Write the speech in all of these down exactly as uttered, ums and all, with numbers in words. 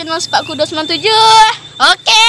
Channel Supak Kudo sembilan tujuh. Oke.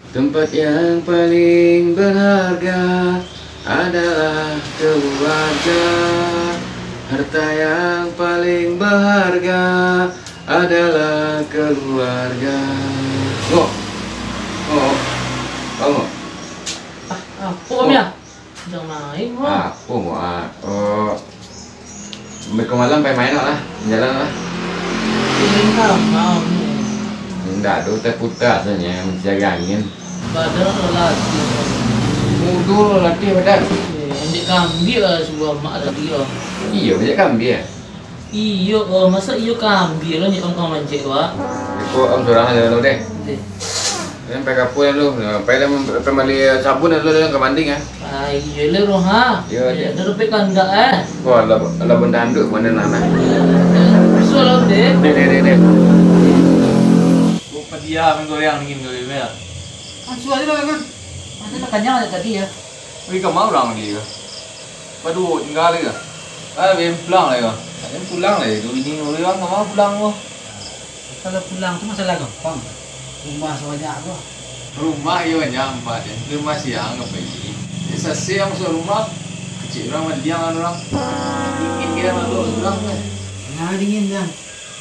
Tempat yang paling berharga adalah keluarga. Harta yang paling berharga adalah keluarga. Ngok. Ngok. Bangun. Ah, apo, Om, yo? Jan main, Om. Apo, Ngok? Ah, oh. Beko malam pai main lah, jalan lah. Indak, Om. Indak, tu taputa sajo, mancari angin. Badan lah latih. Mudo lah latih badan. Eh, anjak kambia lah suruah mak tadi, Om. Iyo, anjak kambia. Iyo, Om. Masa iyo kambia lo nyek Om ka mancek, Wak? Iko Om surang aja lo deh. Deh. Sampai kapur dulu. Pai dah, pai bali sabun dulu, dah ka mandi, ah. Ah, iyo lah, Roha. Iyo, iyo. Dah dapek kandak, eh. Wah, lah, lah benda anduk mana nak, nak. Sudah lah, deh. Deh, deh, deh, deh. Kok padiah main goreng dingin kali ni, ya? Langsung aja lah, kan. Nanti nak kanyang aja tadi, ya. Oi, kama urang di ka? Baduo tingga lai ka? Ah, ben pulang lai ka? Jan pulang lai tu, bini urang kama pulang ko? Kalau pulang tu masalah gampang. Rumah sabanyak tu. Rumah iyo banyak ampek, rumah siang apo isi? Yo, sasek masuak rumah, kecek urang maliang urang. Dingin kiro malu urang tu. Nah, dingin jan.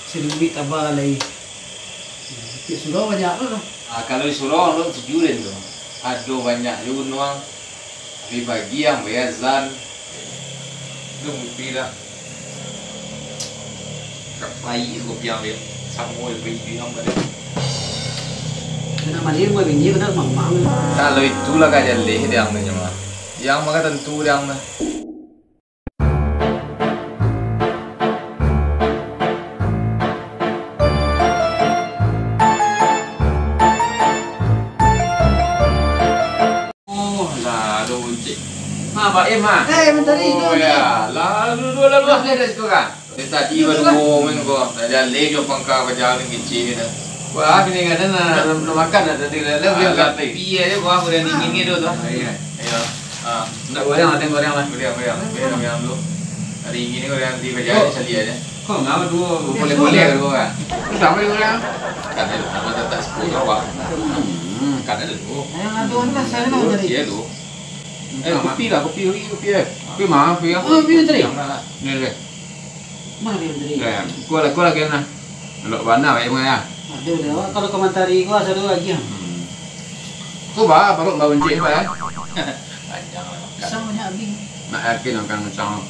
Sarubuik taba lai. Di surau banyak tu lah. Ah, kalau di surau, alun tuju den tu. Ado banyak juo gunuang. Tapi bagi yang bayar zan, tu ngopi lah. Ka pai kopi ang dia. Samo jo pai kopi ang pada. Kena mandi rumah bini, kena mamang. Kalau itulah ka jaleh dia ang tu nyo mah. Yang mah ka tantu dia ang tu. Oh, lah, aduh, buncik. Ha, Pak Im, ha? Eh, Mentari, Oh, tu, ya. Lah, duduk, duduk, duduk. Lah, dari situ, kan? Dari tadi baduo main ko. Dari alih jo pangka bajalan kecil ni. Wah, bini kan nak, nak, nak makan nak tadi. Lah, lah, biar Alah, tapi. Iya je, wah, udah dingin gitu tu. Ah, iya. Iya. Ah. Nak goreng, ada goreng lah. Goreng, goreng. Goreng, goreng dulu. Hari ini ni goreng di bajalan Oh. Sali aja. Kau ngapa dua boleh-boleh dua kan? Sama juga. Kan ada nama tetap sepuluh kawan. Hmm, kan ada dua. Yang ada orang kan saya nak jadi. Iya dua. Eh, kopi lah, kopi, kopi, kopi, eh. Kopi mah, kopi, ya. Oh, kopi tadi? Yang mana? Ni, ni. Mah dia tadi? Ya, ya. Kau lah, kau lah, kena. Lok bana, baik, ya. Aduh, dah, awak kalau komentari gua, satu lagi, ya. Hmm. Kau bah, baru bau encik, bah, ya. Panjang lah, makan. Pisang banyak habis. Nak yakin makan pisang.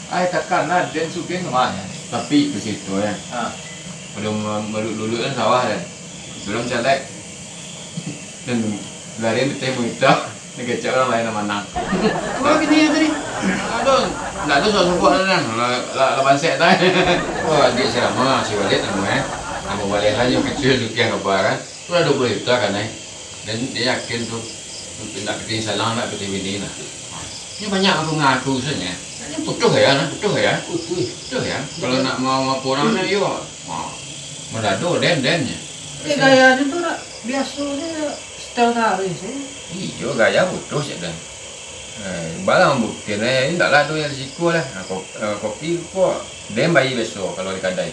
Ai, takkan lah, den suka sama, ya. Tapi ke situ, ya. Ha. Belum, eh, melulu-lulu kan sawah, ya. Belum caleg. Dan lari betul muita, nak kecek orang lain manang. Kau gini ya tadi? Aduh, ndak ada suara sumpuk dah, lah, lah, lah bansek dah. Oh, adik si Rama, si Walid nama, eh. Nama Walid lah yang kecil, suka kabar, kan. Tu ada berita, kan, eh. Dan dia yakin tu, nak pitih salang, nak pitih bini, nah. Ini banyak aku ngaku saja. Ini putuh ya, nah, putuh ya. Putuh. Putuh ya. Kalau nak mau apa orang, nah, yo. Ha, mandado den, den je. Eh, gaya dia tu dak biaso je, style taruih je. Iyo, gaya butuh cak den. Eh, barang bukti ni, indak lah tu yang risiko lah. Ha, ko-, eh, kopi ko, den bayi biaso kalau di kadai.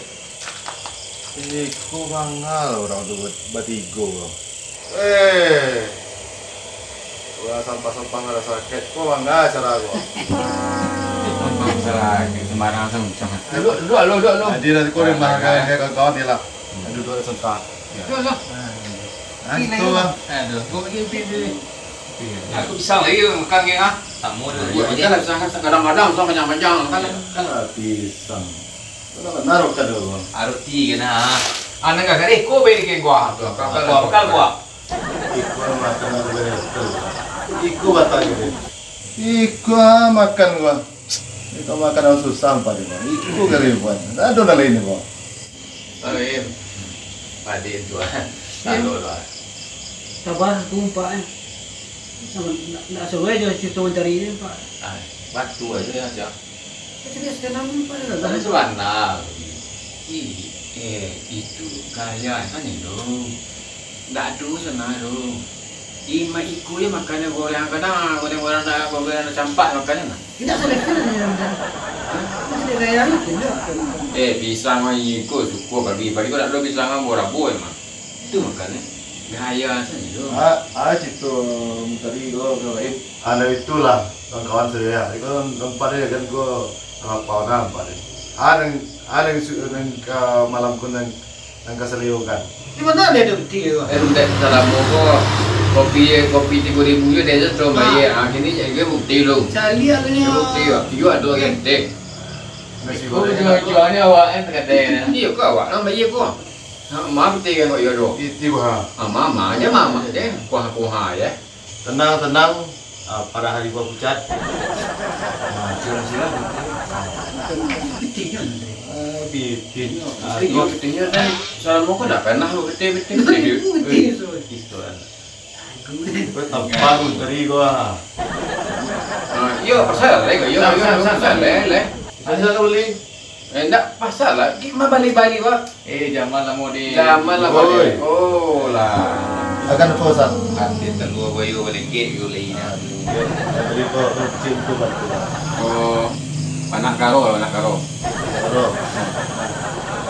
Risiko mangal orang tu ber-, batigo. Eh, Sampah-sampah lah sakik. Ko mangga acara ko. Sampah sakik, sembarang sampah. Duduk, duduk, duduk, duduk. Jadi, nanti ko dah makan, kawan-kawan, ya lah. Duduk, duduk, sebentar. Duduk, duduk. Ah, gitu lah. Aduh, kok gitu, gitu. Aku pisang lagi makan ni, ah. Tak mau dah. Iya, lah, pisang kan kadang-kadang pisang panjang-panjang. Kan, kan. Kan lah pisang. Kadang-kadang roti ada, Bang. Ah, roti kan, ah. Ah, nang kagak deh, kau beli ke gua. Tuh, kau, kau, kau, kau, kau. Iko makan aku dari hotel. Iko batang gitu. Iko, ah, makan gua. Iko makan orang susah, Pak, Bang. Iko kali, Bang. Ada orang lain, Bang. Lain. Padi tu, ah. Iya. Tahu lah. Tabah tu, Pak, eh. Sama, ndak, ndak sesuai jo cerita mancari ni, Pak. Ah, batu aja ya, Cak. Tapi sabana, Pak, dah. Tapi sabana. Ih, eh, itu gaya kan itu. Ndak ado sabana tu. Limo iko je makan goreng kadang, goreng-goreng dah, goreng dah campak makan nah. Tidak selevel ni, Bang. Tidak gaya ni, tidak. Eh, pisang mah iko cukup pagi. Pagi kau nak dua pisang mah, berapa emang? Itu makan, eh. Gaya saja tu. Ah, ah, cito tadi kau, kau, eh. Ah, nah, itulah, kawan-kawan saya. Iko nampak dia kan, kau lapar nampak dia. Ah, nang, ah, nang su-, nang ka malam ko nang, nang ka saliu kan. Di mana dia ada peti tu? Eh, udah kita lama ko. Kopi, kopi tiga ribu je, dia tu, Bang. Ah. Bayar. Ah, kini jadi bukti lu. Cari anunya. Bukti, Bang. Iyo, ada orang yang tek. Nasi goreng. Ujung-ujungnya awak yang terkadang. Iyo, kau awak, Bang, bayar ko. Ah, maaf, peti kan, kok iyo, doh. Peti, bah. Ah, mama aja, mama aja. Kuah-kuah aja. Tenang, tenang. Ah, pada hari gua pucat. Ah, silang-silang. Peti kan? Ah, peti. Ah, peti, peti kan. Salam kau dah pernah kau peti, peti, peti. Peti, peti. Peti tu kan. Kau tampang tadi gua. Ah, iyo, pasal lah, iyo, iyo, pasal lah, leh. Pasal kau beli? Eh, ndak pasal lah. Ki-, mah bali-bali, Pak. Eh, zaman lamo di. Zaman lamo di. Oi. Oh, lah. Akan apa, San? Ati talua bayo balengkek yo lai nah. Aduh, ya. Tadi kau runcing tu bantu lah. Oh, panak karo, panak karo. Karo.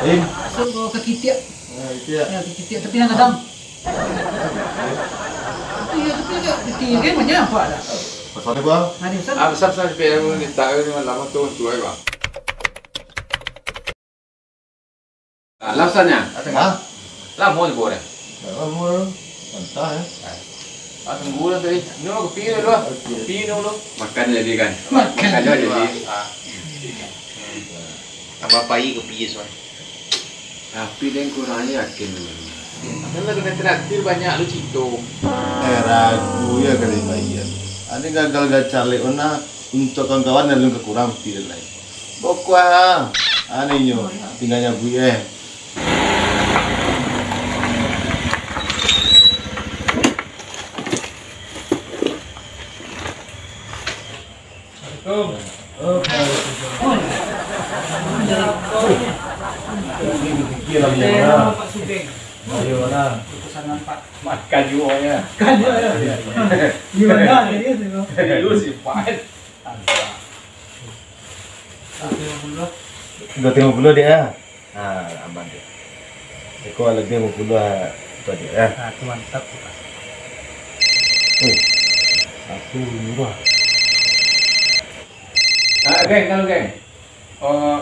Im. So, ke kitiak. Ah, kitiak. Ya, ke kitiak. Tapi yang gadang. Iya, tapi agak kecil kan, banyak nampak tak? Pasal apa? Ada, Ustaz. Ah, besar, besar, biar yang minta ni lama tu, tu, eh, Bang. Ah, lah, Ustaz, nya? Hah? Lama tu, Bang, dah? Lama, entah, ya. Ah, tunggu lah tadi. Ni mau kopi dulu, ah. Okey. Kopi dulu. Makan jadi, kan? Makan jadi. Ah. Tambah pai kopi, Ustaz. Tapi den kurang yakin. Kan lah kena traktir banyak lu cito. Eh, ragu ya kali bayar. Ade gagal gacalek ona untuk kawan-kawan dan lu kekurang pil lain. Pokok ah, ane nyo tinggalnya bui eh. Makan juo nyo. Makan juo nyo. Gimana tadi tu? Serius, Pak. Dua ratus lima puluh, Dek, ah. Ha, aman tu. Iko lebih mapuluah tu aja, ya. Ha, tu mantap tu, Pak. Oh, aku murah. Ah, geng, kalau geng. Oh,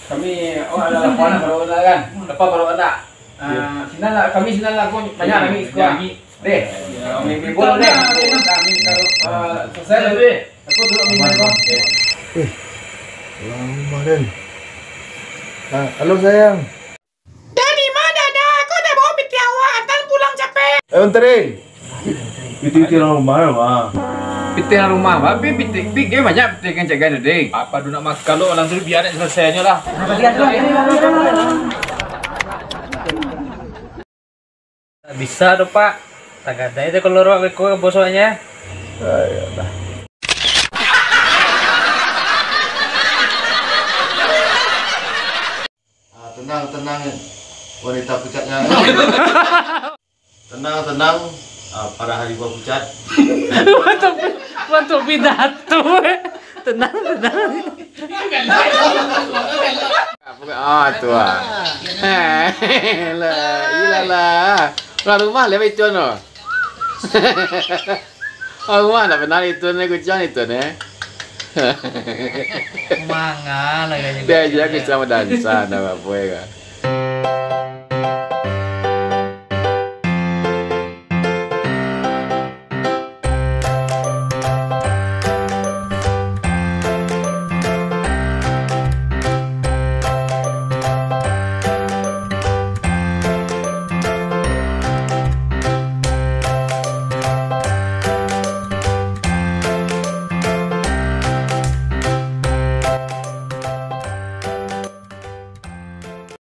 kami, oh, ada laporan baru ada kan? Laporan baru ada. Ah, sinan lah, kami sinan lah, aku banyak lagi sekolah. Deh, kami bola deh. Kami kalau, ah, selesai lah deh. Aku dulu minta kau. Eh, lama, Den. Ah, halo, sayang. Dari mana dah? Kau dah bawa piti awak, antar pulang capek. Eh, Menteri. Piti-piti dalam rumah, rumah. Piti dalam rumah, tapi piti, piti banyak piti kan cak gana, deh. Apa tu nak makan lo, langsung biar nak selesainya lah. Bisa tu, Pak. Tagadai tu kalau ruak beko bosoknya. Ayolah. Ah, tenang, tenang, wanita pucatnya. Tenang, tenang, ah, pada hari gua pucat. Bantuk, bantuk pidato, eh. Tenang, tenang. Ah, tu ah. Lah, iyalah. Lah rumah lah itu no. Oh, rumah tak pernah itu ni, kucing itu ni. Manga lah kayaknya. Dia aja kucing berdansa, ndak apa-apa ya kan.